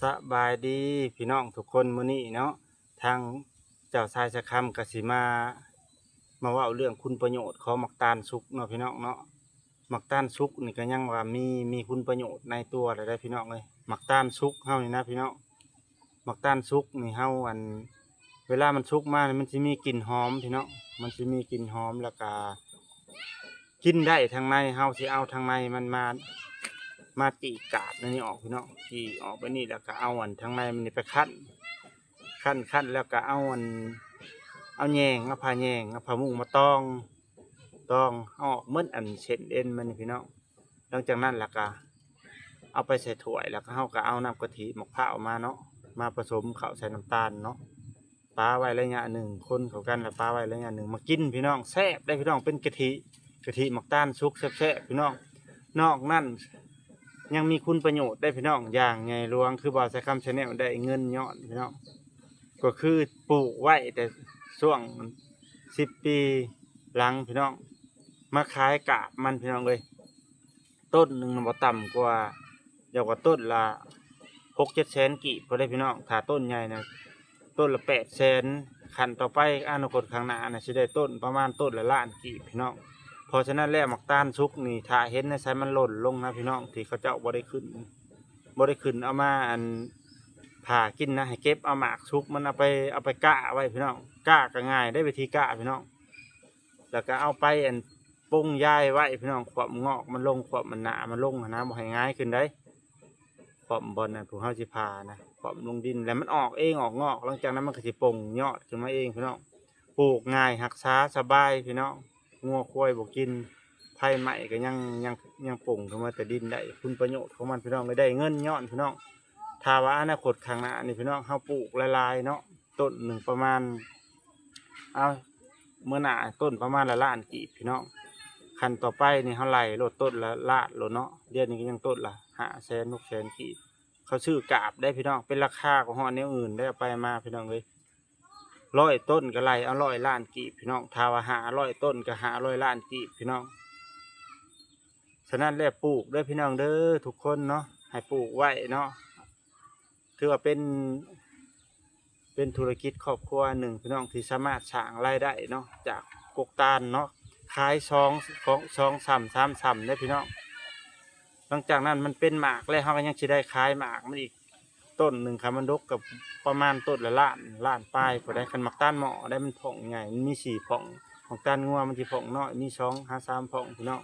ສະບາຍດີພີ່ນ້ອງທຸກຄົນ. ມື້ນີ້ເນາະ ທາງເຈົ້າຊາຍສະຄຳກໍຊິມາ ມາເວົ້າເລື່ອງຄຸນປະໂຫຍດຂອງໝາກຕານສຸກເນາະພີ່ນ້ອງເນາະ. ໝາກຕານສຸກນີ້ກໍຍັງວ່າມີ ມີຄຸນປະໂຫຍດໃນຕົວແລ້ວເດ້ພີ່ນ້ອງເອີຍ. ໝາກຕານສຸກເຮົານີ້ນະພີ່ນ້ອງ ໝາກຕານສຸກນີ້ເຮົາ ອັນ ເວລາມັນສຸກມານີ້ ມັນຊິມີກິ່ນຫອມພີ່ນ້ອງ ມັນຊິມີກິ່ນຫອມ ແລ້ວກະກິນໄດ້ທາງໃນ. ເຮົາຊິເອົາທາງໃນມັນມາ ມາຈີກກາບອັນນີ້ອອກພີ່ນ້ອງ ຈີກອອກແບບນີ້ ແລ້ວກະເອົາອັນທາງໃນມັນນີ້ໄປຄັ້ນ ຄັ້ນ ຄັ້ນ ແລ້ວກະເອົາອັນ ເອົາແຍງ ເອົາຜ້າແຍງ ເອົາຜ້າມຸ້ງມາຕອງ ຕອງເອົາອອກໝົດອັນເສັ້ນເອັນມັນນີ້ພີ່ນ້ອງ. ຫຼັງຈາກນັ້ນແລ້ວກະເອົາໄປໃສ່ຖ້ວຍ ແລ້ວກະເຮົາກະເອົານ້ຳກະທິໝາກພ້າວມາເນາະ ມາປະສົມເຂົ້າໃສ່ນ້ຳຕານເນາະ ປາໄວ້ໄລຍະໜຶ່ງ ຄົນເຂົ້າກັນ ແລ້ວປາໄວ້ໄລຍະໜຶ່ງ ມາກິນພີ່ນ້ອງ ແຊບເດ້ພີ່ນ້ອງ. ເປັນກະທິ ກະທິໝາກຕານສຸກແຊບໆພີ່ນ້ອງ. ນອກນັ້ນຍັງມີຄຸນປະໂຫຍດໄດ້ພີ່ນ້ອງ ຢ່າງໃຫຍ່ຫຼວງ ຄືບ່າວຊາຍຄຳ Channel ໄດ້ເງິນຍ້ອນພີ່ນ້ອງ ກໍຄືປູກໄວ້ແຕ່ຊ່ວງສິບປີຫຼັງພີ່ນ້ອງ ມາຂາຍກາບມັນພີ່ນ້ອງເອີຍ. ຕົ້ນໜຶ່ງນະບໍ່ຕ່ຳກວ່າ ຢາກວ່າຕົ້ນລະຫົກເຈັດແສນກີບພຸ້ນເດ້ພີ່ນ້ອງ ຖ້າຕົ້ນໃຫຍ່ນະ ຕົ້ນລະແປດແສນ. ຂັ້ນຕໍ່ໄປອະນາຄົດຂ້າງໜ້ານະ ຊິໄດ້ຕົ້ນປະມານຕົ້ນລະລ້ານກີບພີ່ນ້ອງ. ເພາະສະນັ້ນແລ້ວ ໝາກຕານສຸກນີ້ ຖ້າເຫັນໃນໃສມັນຫຼົ່ນລົງນະພີ່ນ້ອງ ທີ່ເຂົາເຈົ້າບໍ່ໄດ້ຂຶ້ນ ບໍ່ໄດ້ຂຶ້ນເອົາມາ ອັນ ຜ່າກິນນະ ໃຫ້ເກັບເອົາໝາກສຸກມັນ ເອົາໄປ ເອົາໄປກ້າໄວ້ພີ່ນ້ອງ. ກ້າກໍງ່າຍເດ້ ວິທີກ້າພີ່ນ້ອງ ແລ້ວກໍເອົາໄປ ອັນ ປົງຢາຍໄວ້ພີ່ນ້ອງ ຂວ້ຳງອກມັນລົງ ຂວ້ຳອັນໜ້າມັນລົງຫັ້ນນະ ບໍ່ໃຫ້ຫງາຍຂຶ້ນໃດ ຂວ້ຳບ່ອນນັ້ນ ຜູ້ເຮົາຊິຜ່ານະ ຂວ້ຳລົງດິນ ແລ້ວມັນອອກເອງອອກງອກ. ຫຼັງຈາກນັ້ນມັນກໍຊິປົ່ງຍອດຂຶ້ນມາເອງພີ່ນ້ອງ. ປູກງ່າຍ ຮັກສາສະບາຍພີ່ນ້ອງ ງົວຄວາຍບໍ່ກິນ ໄຟໄໝ້ກໍຍັງ ຍັງ ຍັງປົ່ງຂຶ້ນມາແຕ່ດິນໄດ້. ຄຸນປະໂຫຍດຂອງມັນພີ່ນ້ອງ ໄດ້ເງິນຍ້ອນພີ່ນ້ອງ. ຖ້າວ່າອະນາຄົດຂ້າງໜ້ານີ້ພີ່ນ້ອງ ເຮົາປູກຫຼາຍໆເນາະ ຕົ້ນໜຶ່ງປະມານ ເອົາ ມື້ໜ້າຕົ້ນປະມານລະລ້ານກີບພີ່ນ້ອງ. ຂັ້ນຕໍ່ໄປນີ້ເຮົາໄລ່ໂລດ ຕົ້ນລະລ້ານໂລດເນາະ ດຽວນີ້ກໍຍັງຕົ້ນລະຫ້າແສນ ຫົກແສນກີບ. ເຂົາຊື້ກາບໄດ້ພີ່ນ້ອງ ເປັນລາຄາກວ່າຮອດແນວອື່ນໄດ້ ເອົາໄປມາພີ່ນ້ອງເອີຍ. ຮ້ອຍຕົ້ນກໍໄລ່ເອົາຮ້ອຍລ້ານກີບພີ່ນ້ອງ ຖ້າວ່າຫ້າຮ້ອຍຕົ້ນກໍຫ້າຮ້ອຍລ້ານກີບພີ່ນ້ອງ. ສະນັ້ນແລ້ວ ປູກເດີພີ່ນ້ອງເດີ ທຸກຄົນເນາະ ໃຫ້ປູກໄວ້ເນາະ ຖືວ່າເປັນ ເປັນທຸລະກິດຄອບຄົວໜຶ່ງພີ່ນ້ອງ ທີ່ສາມາດສ້າງລາຍໄດ້ເນາະ ຈາກກົກຕານເນາະ ຂາຍສອງ ສອງ ສອງຊ່ຳ ສາມຊ່ຳເດ້ພີ່ນ້ອງ. ຫຼັງຈາກນັ້ນມັນເປັນໝາກແລ້ວ ເຮົາກໍຍັງຊິໄດ້ຂາຍໝາກມັນອີກ ຕົ້ນໜຶ່ງຄັນມັນດົກກໍປະມານຕົ້ນລະລ້ານ ລ້ານປາຍພຸ້ນໃດ໋. ຄັນໝາກຕານໝໍ້ໄດ໋ ມັນຜ່ອງໃຫຍ່ ມັນມີສີ່ຜ່ອງ ໝາກຕານງົວມັນຊິຜ່ອງນ້ອຍ ມີສອງຫາສາມຜ່ອງພີ່ນ້ອງ.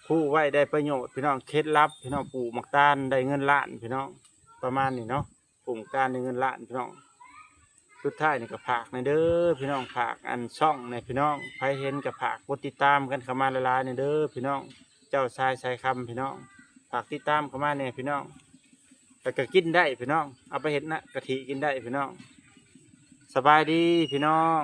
ຮູ້ໄວ້ໄດ້ປະໂຫຍດພີ່ນ້ອງ ເຄັດລັບພີ່ນ້ອງ ປູກໝາກຕານໄດ້ເງິນລ້ານພີ່ນ້ອງ ປະມານນີ້ເນາະ ປູກໝາກຕານໄດ້ເງິນລ້ານພີ່ນ້ອງ. ສຸດທ້າຍນີ້ກໍຝາກແດ່ເດີພີ່ນ້ອງ ຝາກອັນຊ່ອງແດ່ພີ່ນ້ອງ ໃຜເຫັນກໍຝາກກົດຕິດຕາມກັນເຂົ້າມາຫຼາຍໆແດ່ເດີພີ່ນ້ອງ. ເຈົ້າຊາຍສາຍຄຳພີ່ນ້ອງ ຝາກຕິດຕາມເຂົ້າມາແດ່ພີ່ນ້ອງ ແລ້ວກໍກິນໄດ້ພີ່ນ້ອງ ເອົາໄປເຮັດນະກະທິກິນໄດ້ພີ່ນ້ອງ. ສະບາຍດີພີ່ນ້ອງ.